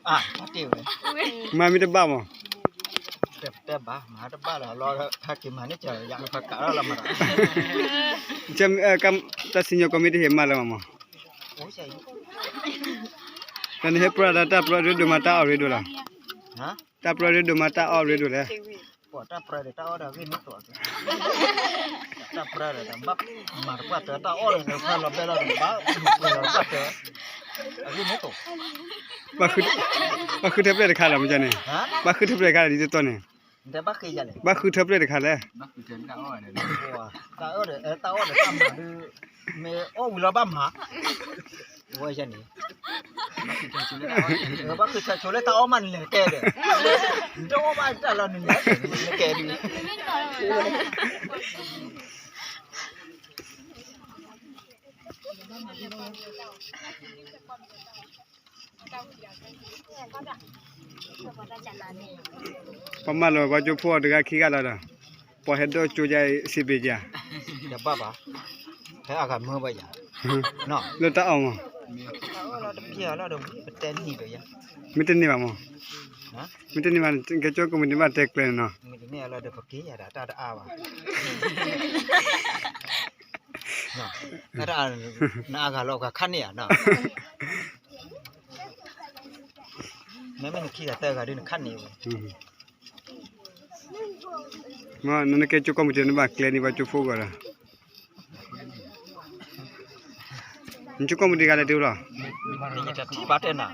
မၤမ့ၢ်တဘၣ်မး, တဲဘၣ် မၤတဘၣ်လီၤ လီၤ ဟဲက့ၤမၤန့ၢ်ကၢၤ ယၤဖးကးထီၣ်လီၤမး, တၢ်စံၣ်ညီၣ်ကွီၢ်မ့ၢ်တဟ့ၣ်မၤလၢၤမး, တၢ်နဟဲပြၢဒီးတၢ်ပြၢရ့ဒိၣ်မး တၢ်အီၣ်ရ့ဒိၣ်လီၤ, တၢ်ပြၢရ့ဒိၣ်မး တၢ်အီၣ်ရ့ဒိၣ်လဲၣ်, တၢ်ပြၢဒီးတၢ်အီၣ်ဒီးအဂ့ၢ်န့ၣ်သိး, တၢ်ပြၢဒီး ဘၣ်မၤတပှၢ်တၢၢ် တၢ်အီၣ်ဒီး ဖးလီၤဘဲလီၤဒီး ဘၣ်မၤတပှၢ်တၢၢ်, အဂ့ၢ်န့ၣ်သိး, ဘၣ်ဃုထၢဖျဲၣ်တခါလီၤ မ့ၢ်န့ၣ်, ဘၣ်ဃုထၢဖျဲၣ်တခါလီၤ ဒ်သိးသိးန့ၣ်, ဘၣ်ဃုထၢဖျဲၣ်တခါလဲၣ်, တၢ်အီၣ်ဒီးတၢ်မၤဒုး, မ့ၢ်အီၣ်ဝံၤလီၤဘၣ်မၤ ဝဲန့ၣ်, ဘၣ်ဃုထၢဆိလၢတၢ်အီၣ်မးန့ၣ် နကဲဒီး, နတအီၣ်ဘၣ်တၢ်လီၤန့ၣ် နကဲဒုး, ပှၤမၤလီၤ ပှၤကၠိဖိအီၤတဂၤခံဂၤလီၤဒီး, ပှၤဟဲဒိးကၠိယါစံးဘ့ၣ်ယါ, တဘၣ်ဘၣ်, ဟဲအဂၤမၢဘၣ်ယါ, လၢတၢ်အီၣ်မး, မ့ၢ်တန့ၢ်ဘၣ်မး, မ့ၢ်တန့ၢ်ဘၣ် ကဲကၠိကိးမုၢ်နံၤဘၣ်တဲကျဲန့ၣ်နီၤ, မ့ၢ်တန့ၢ်အလီၤဒီးပက့ၤယၤဒီးတၢ်တအါဘၣ်, နအါဂၤလီၤခါန့ၣ်ဧါနီၤ, မ့မ့ၢ်နခံဂၤသၢဂၤဒုးနခါန့ၣ်ဝဲ, နကဲကၠိကိးမုၢ်နံၤနဘၣ်ကျဲန့ၢ်ပှၤကၠိဖိဂီၢ်ဒီး, နကၠိကိးမုၢ်နံၤဂၤလဲၣ်တ့လီၤ, ထံၣ်ဘၣ်တဲနၤ,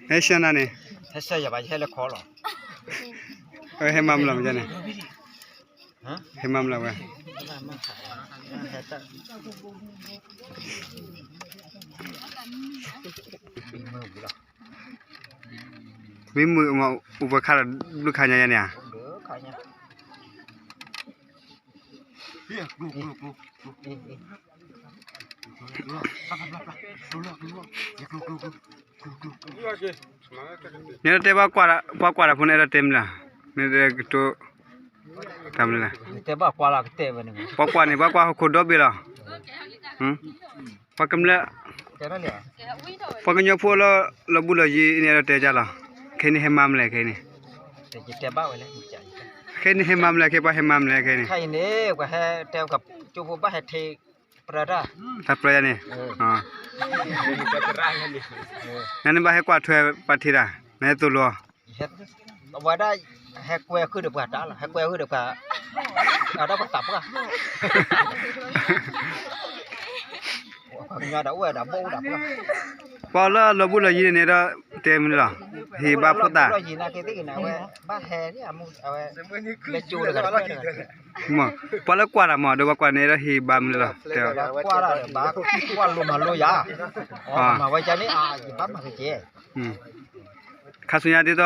ဟဲဆှၢနၤန့ၣ်, ဟဲဆှၢယၤဘၣ် ယဟဲလၢခီလီၤ, ဟဲမၤမလီၤမ့ၢ်န့ၣ်, ဟဲမၤမလီၤဝဲ မ့ၢ်မုာ်မး အိၣ်ပှဲၤခါဒီးဘျုးခါညါယါန့ၣ်ဧါ, န့ၣ်ဒီးတဲဘၣ်ကွၢ်တၢ်ဖိန့ၣ် အဲၣ်ဒိးတဲမနုၤလဲၣ်, မ့ၢ်တဲကတိၤ တၢ်မနုၤလဲၣ်, ပှၤကွၢ်န့ၣ် ပှၤကွၢ်ဟီၣ်ခိၣ်ဒီဘ့ၣ်လီၤ, ပှၤကမျၢၢ် ပှၤကညီဖိလၢ လီၤဘူးလီၤယံၤန့ၣ် အဲၣ်ဒိးတဲကၢ်လီၤ, ခဲအံၤန့ၣ်ဟဲမၤမလဲၣ်ခဲအံၤန့ၣ်, ခဲအံၤန့ၣ်ဟဲမၤမလဲၣ်ခဲ ပှၤဟဲမၤမလဲၣ်ခဲအံၤန့ၣ်, တၢ်ပြၢယါန့ၣ်, နန့ၣ်ဘၣ်ဟဲကွၢ်ထွဲပှၤထံတၢ်, နဟဲသိၣ်လိ အဝဲဒၣ် ဟဲကွဲဃုာ်ဒီးပှၤတၢ်လီၤ, ဟဲကွဲဃုာ်ဒီးပှၤ အဒီးပသးပှၢ် ပှၤကညီဒီးအိၣ်ဝဲဒၣ်ဘိၣ်အိၣ်ဒၣ်ပှၢ်, ပှၤလၢအလီၤဘူးလီၤယံၤန့ၣ်ဒီး တဲမနုၤလီၤ, ဟ့ၣ်ဘါဖိသၣ်, လီၤဘူးလီၤယံၤနာ်က့သ့ၣ်ဂ့ၤန့ၣ် အဝဲ ဘၣ်ဟဲ အမူ အဝဲ လၢကၠိတဂၤတဂၤ, ပှၤလၢကွၢ်တၢ်မး ဒီးပှၤကွၢ်န့ၣ်ဒီးဟ့ၣ်ဘါမနုၤလီၤ, တဲ ကွၢ်တၢ်ဒီးဘၣ်ကွၢ်လိမၤလိယၤ, မၤဝဲကန့ၣ် ယဘၣ်မၤကကဲ ခါဆူညါဒ်သိး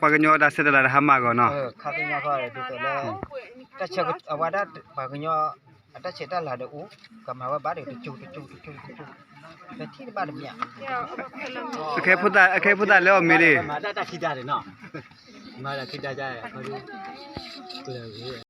ပှၤကညီတၢ်ဆဲးတၢ်လၤဒီးဟါမၢ်ဂီၤနီၤ, ခါဆူညါခီဒ်သိးလၢ တၢ်ဆဲးအဝဲဒၣ်ပှၤကညီ အတၢ်ဆဲးတၢ်လၤဒီးအိၣ် ကမၤဝဲဘၣ်ဒီးတကၠိတကၠိတကၠိတကၠိ, ပထံၣ်တဘၣ်တမံၤ, အခဲဖိသၣ်လၢအီၣ်မ့ၤလံ, မၤတၢ်ခံတၢ်န့ၣ်နီၤ, မၤတၢ်ခံတၢ်